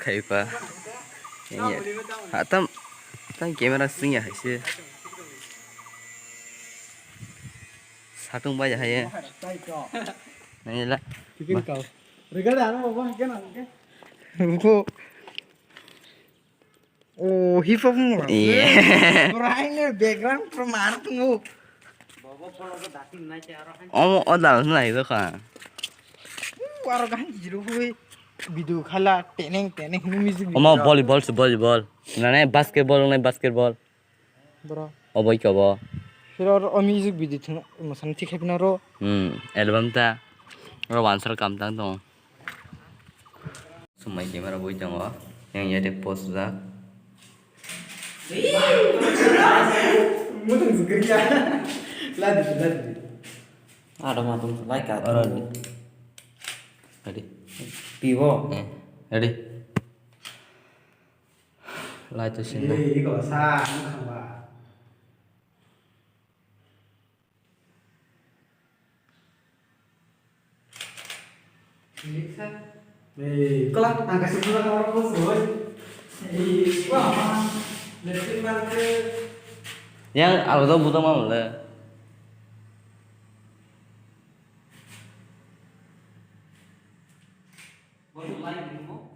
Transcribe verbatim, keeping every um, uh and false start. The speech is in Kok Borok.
Haipa. Ini. Hatam. Tang camera sing ya haise. Satung bai haye. Nai la. Tikin kau. Regal ano baba haike na haike. Ko. Oh, hip hop mo. Iya. Pura ini background pura mar tungu. Omo odal nai do kha. Aro gan jiru hui. Video khala teneng teneng hini music video. Omo volleyball se volleyball. Nane basketball nai basketball. Bro. Obo ikha bo. Hero o music video thung masang thik khai pina ro. Hmm, album ta. Ro wansar kam tang tong. Sumai camera bui tongo. Yang ya dek post jak. Mutung sugriya. Ladi, ladi. Ada matung like atu. Ora ni. Ready. Piwo. Eh, ready. Lai to sini. Iko sa, mukhang ba. Ei, kola, ang kasih pulang orang bos, boy. Ei, wah, apa? Let's see, Mark. Yang alga buta mau le. Bos, lain ini mau.